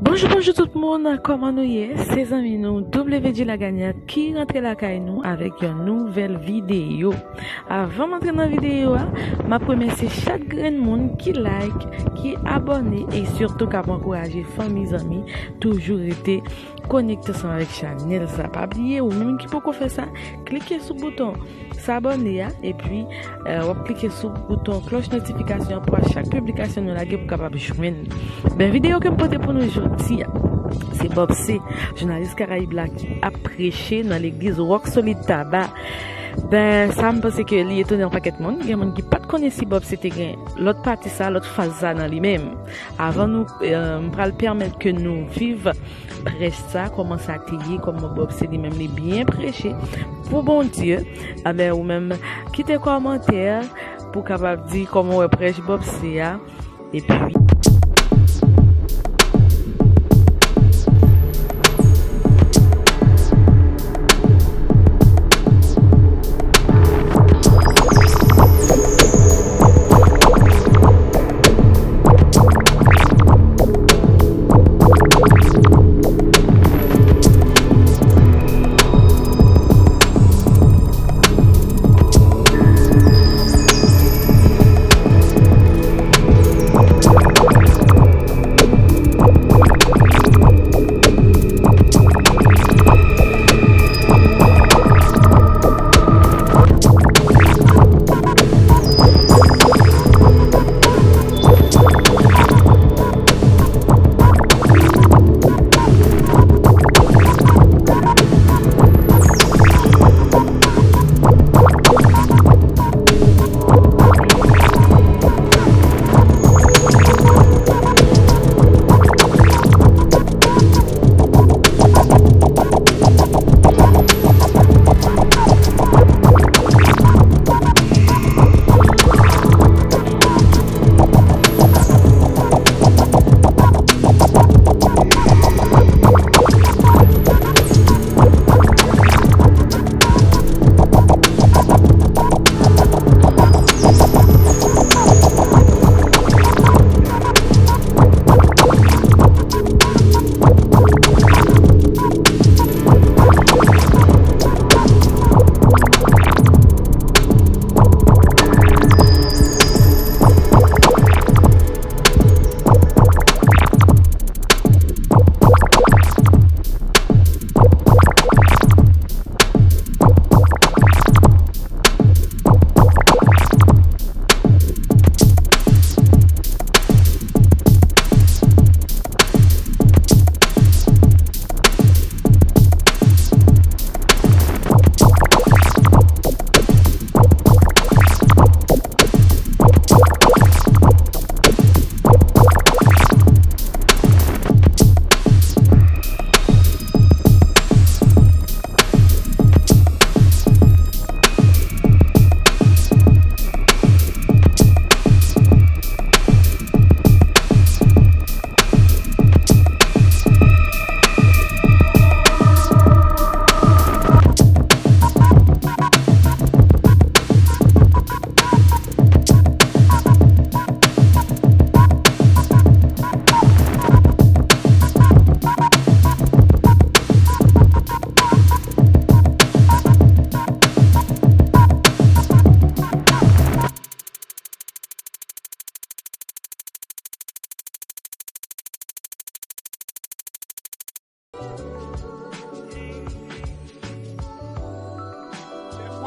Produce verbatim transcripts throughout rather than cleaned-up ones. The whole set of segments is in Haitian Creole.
Bonjou, bonjou tout moun, kòman nou ye? Se zanmi nou W J Lagagnat ki rantre lakay nou avèk yon nouvèl videyo. Avan m antre nan videyo a, m ap remèsye chak grenn moun ki like, ki abòne e sitou k ap ankouraje fanmi, zanmi toujou rete konekte ansanm avèk chanèl sa. Pa bliye, ou menm ki poko fè sa, klike sou bouton sabòne a, epi, eh, w ap klike sou bouton klòch notifikasyon pou a chak piblikasyon nou lage pou kapab jwenn. Ben, videyo ke m pote pou nou jodi a, se Bob C, jounalis Karayib la ki ap preche nan legliz Rock Solid Taba. Ben, sa m panse ke li etone yon pakèt moun. Gen moun ki pa t konnen si Bob C te gen lòt pati sa, lòt faz sa nan li menm. Avan nou, eh, m pral pèmèt ke nou viv prèch sa, kòman sa te ye, kòman Bob C li menm li byen preche pou Bondye. Anben, ou menm, kite kòmantè pou kapab di kòman w wè prèch Bob C a. Epi,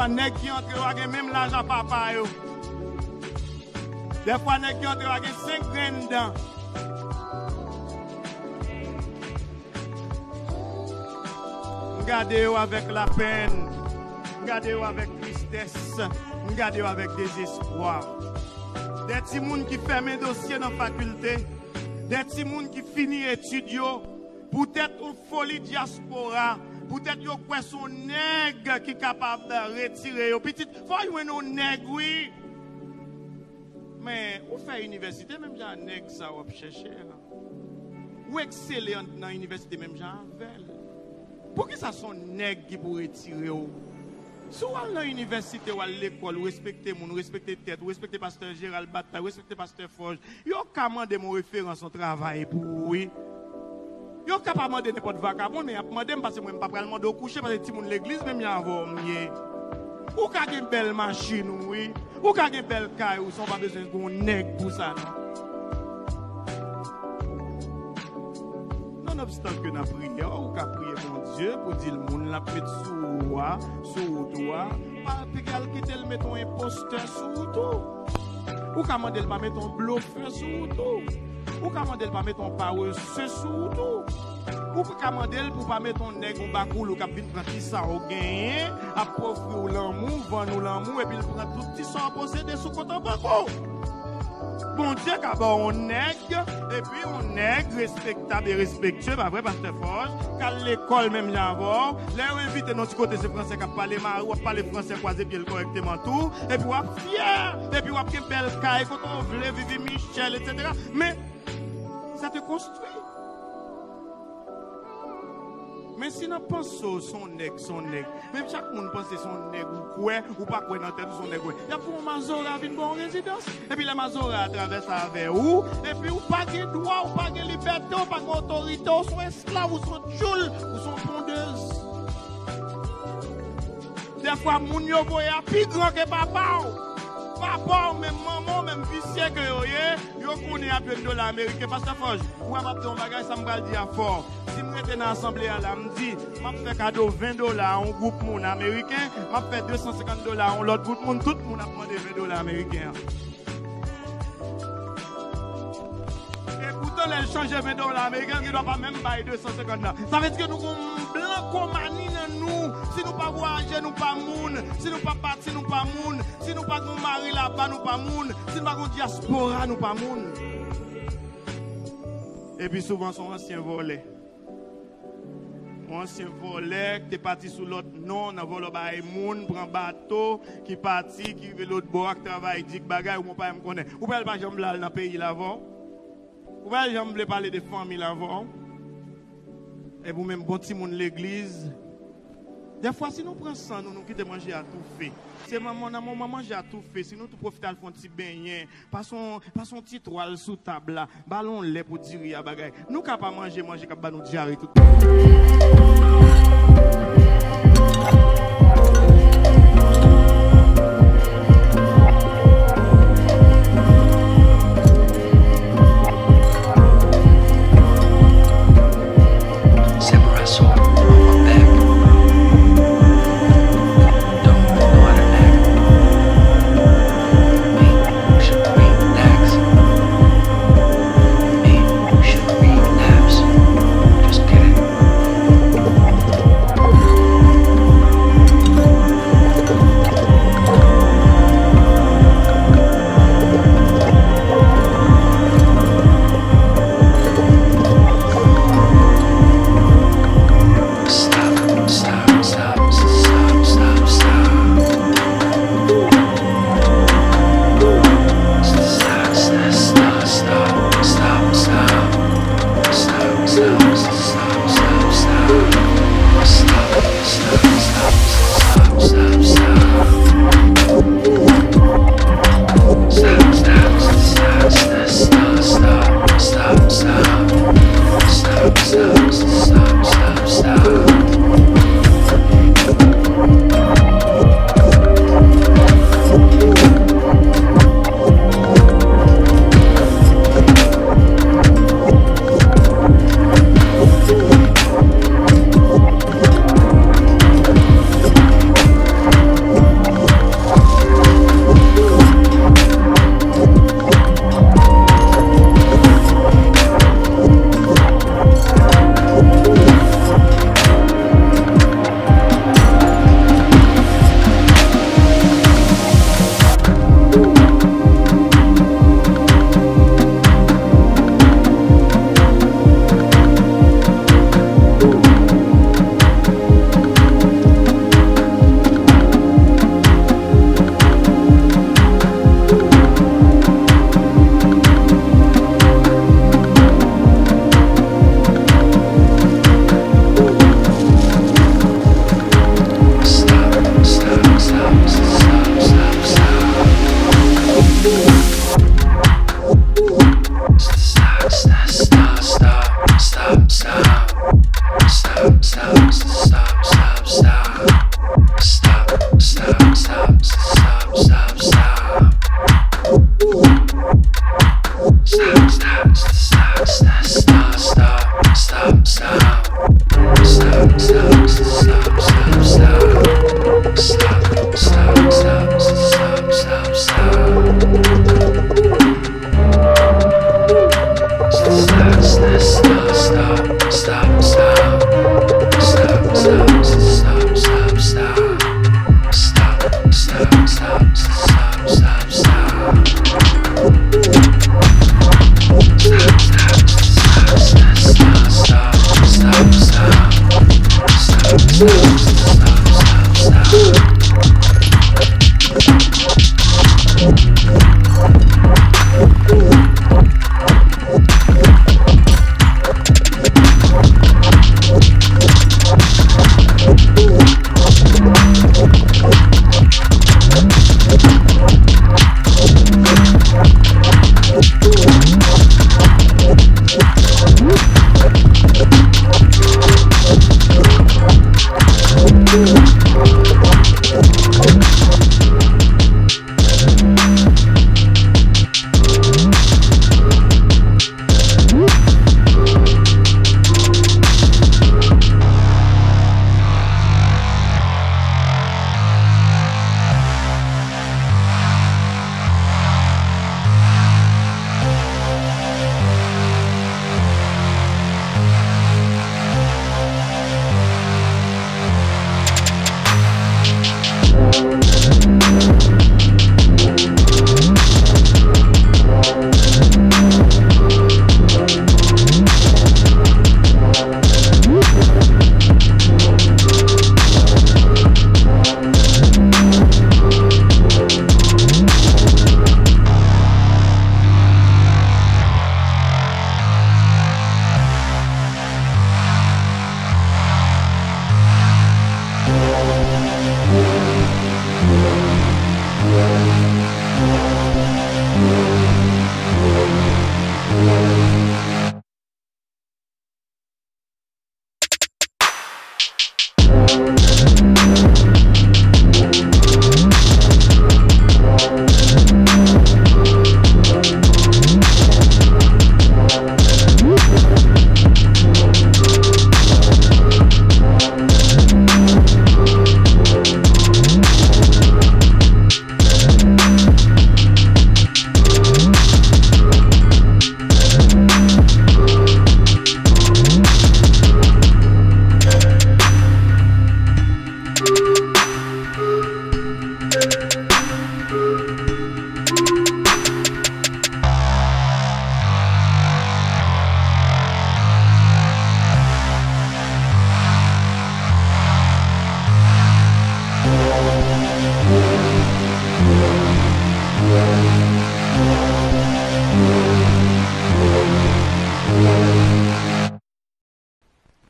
Dèfwa nèg ki antre yo a gen menm laj a papa yo. Dèfwa nèg ki antre yo a gen senk grenn dan. M gade yo avèk lapèn. M gade yo avèk tristès. M gade yo avèk dezespwa. De timoun ki fèmen dosye nan fakilte. De timoun ki fini etid yo. Poutèt yon foli dyaspora. Poutèt yo kwè se yon nèg ki kapab retire yo. Pitit, fò jwenn yon nèg, wi. Men, ou fè inivèsite menm jan a nèg sa w ap chèche a. Ou eksele an, nan inivèsite menm jan avè l. Poukisa se yon nèg ki pou retire w? Si w al nan inivèsite, w al lekòl, ou respekte moun, ou respekte tèt, ou respekte pastè Jeral Batay, ou respekte pastè Fòj, yo ka mande m yon referans, yon travay pou ou, wi. Yo ka pa mande nenpòt vakabon, men y ap mande m, paske mwen, m pa pral mande w kouche, paske timoun legliz menm jan avè w m ye. Ou ka gen bèl machin ou, wi. Ou ka gen bèl kay ou, san w pa bezwen gen yon nèg pou sa, non. Nonobstan ke n ap priye, ou ka priye Bondye pou di l moun l ap met sou ou a, sou wout ou a, pa te al kite l met yon enpostè sou wout ou. Ou ka mande l pa met yon blofè sou wout ou. Ou ka mande l pa met yon parese sou wout ou. Ou ka mande l pou pa met yon nèg, yon bakoulou k ap vin pran ti sa w genyen, ap ofri w lanmou, vann ou lanmou, epi l pran tout ti sa w posede sou kont an bank ou. Bondye ka ba w yon nèg, epi yon nèg respektab e respektye, pa vre, Pastè Fòj, k al lekòl menm jan avè w. Lè yo envite nan ti kote, se fransè k ap pale, mari w ap pale fransè, kwaze pye l kòrèkteman tou, epi w ap fyè, epi w ap gen bèl kay, kote w vle, Vivi Michèl, etsetera. Men, sa te konstwi. Men si nan panse w se yon nèg, se yon nèg, men chak moun panse se yon nèg ou kwè, ou pa kwè nan tèt ou se yon nèg, wè. Y ap fè yon mazora vin ba w rezidans. Epi lè mazora a travèse avè ou, epi ou pa gen dwa, ou pa gen libète, ou pa gen otorite, ou se yon esklav, ou se yon tchoul, ou se yon pondez. Dèfwa moun yo voye a pi gran ke papa w. Papa w, menm manman w, menm visye ke yo ye, yo konnen y ap jwenn dola ameriken. Pastè Fòj, ou wè m ap di yon bagay, sa m pral di a fò. Si m rete nan asanble a la, m di, m ap fè kado ven dola a yon gwoup moun ameriken, m ap fè de san senkant dola a yon lòt gwoup moun, tout moun ap mande ven dola ameriken an. E poutan, lè l chanje ven dola ameriken, li dwa pa menm bay de san senkant la. Sa vle di ke nou gon blankomani nan nou. Si nou pa vwayaje, nou pa moun. Si nou pa pati, nou pa moun. Si nou pa gon mari laba, nou pa moun. Si nou pa gon dyaspora, nou pa moun. Epi souvan, se yon ansyen vòlè. Yon ansyen vòlè ki te pati sou lòt non, nan vòlò bay moun, pran bato, ki pati, ki rive lòt bò a, k travay di k bagay, ou pa menm konnen. Ou pa wè l pa janm vle al nan peyi l avè w. Ou pa janm vle pale de fanmi l avè w. Epi ou menm, bon timoun legliz. Dèfwa, si nou pran san nou, nou kite manje a toufe. Se manman nan moman manje a toufe, si nou tou pwofite al fè yon ti benyen, pase yon, pase yon ti twal sou tab la, ba l yon lè pou diri a bagay. Nou ka pa manje manje k ap ba nou dyare tout tan. Samurai sword on my back. Don't know how to act. Me, who should relax? Me, who should relax? Just kidding.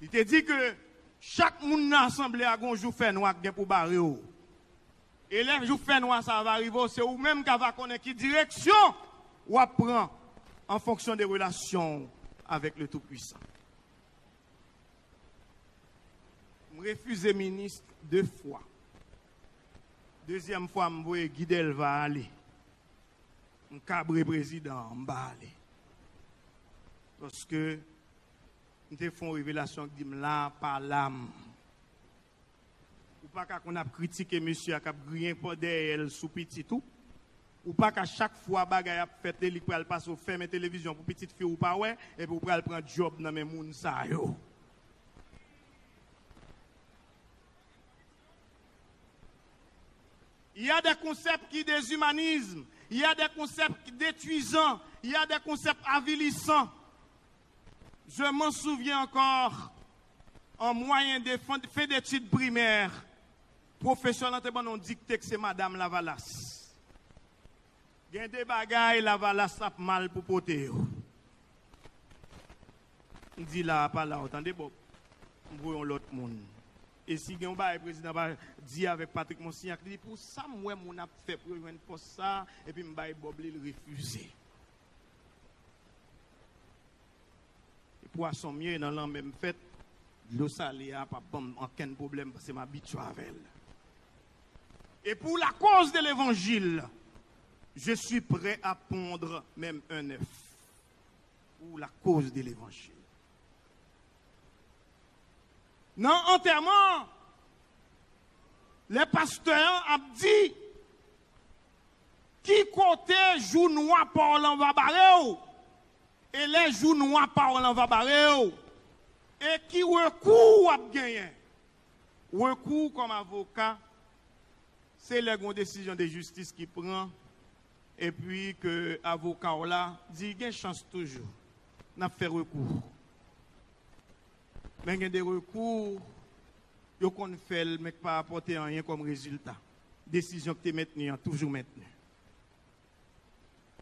Li te di ke chak moun nan asanble a gon jou fènwa k gen pou bare w. E lè jou fènwa sa a va rive w, se ou menm k ava konnen ki direksyon w ap pran an fonksyon de relasyon w avèk le Toupwisan. M refize minis de fwa. Dezyèm fwa, m voye Guy Delva ale. M kabre prezidan an, m pa ale. Paske m te fè yon revelasyon ki di m la pa la m. Ou pa ka konn ap kritike mesye a k ap griyen pa dèyè l sou pitit ou. Ou pa ka chak fwa bagay ap fèt, e li k pral pase w fèmen televizyon pou pitit fi w pa wè, epi w pral pran djòb nan men moun sa yo. Il y a des concepts qui déshumanisent, il y a des concepts détruisants, il y a des concepts avilissants. Je m'en souviens encore, en moyenne de fin, fin d'études primaires, pwofesè lan te ban nou yon dikte ke se Madanm Lavalas. Gen de bagay Lavalas ap mal pou pote yo. M di la a pa la, w tande, Bòb. M voye yon lòt moun. E si gen yon bagay prezidan pa di avèk Patrick Monsignac, li di, pou sa m wè moun ap fè pou yo jwenn pòs sa a, epi m bay Bòb li, l refize. E pwason m ye, nan lanmè m fèt, dlo sale a p ap ban m ankenn pwoblèm, paske m abitye avè l. Et pour la cause de l'évangile, je suis prêt à pondre même un œuf. Pour la cause de l'évangile. Nan antèman, lè pastè an ap di ki kote jou nwa pa w lan va bare w, e lè jou nwa pa w lan va bare w, e ki rekou w ap genyen. Rekou kòm avoka, se lè gen yon desizyon de jistis ki pran, epi ke avoka w la di gen chans toujou, n ap fè rekou. Men gen de rekou, yo konn fè l, men k pa apòte anyen kòm rezilta. Desizyon k te mentni an toujou mentni.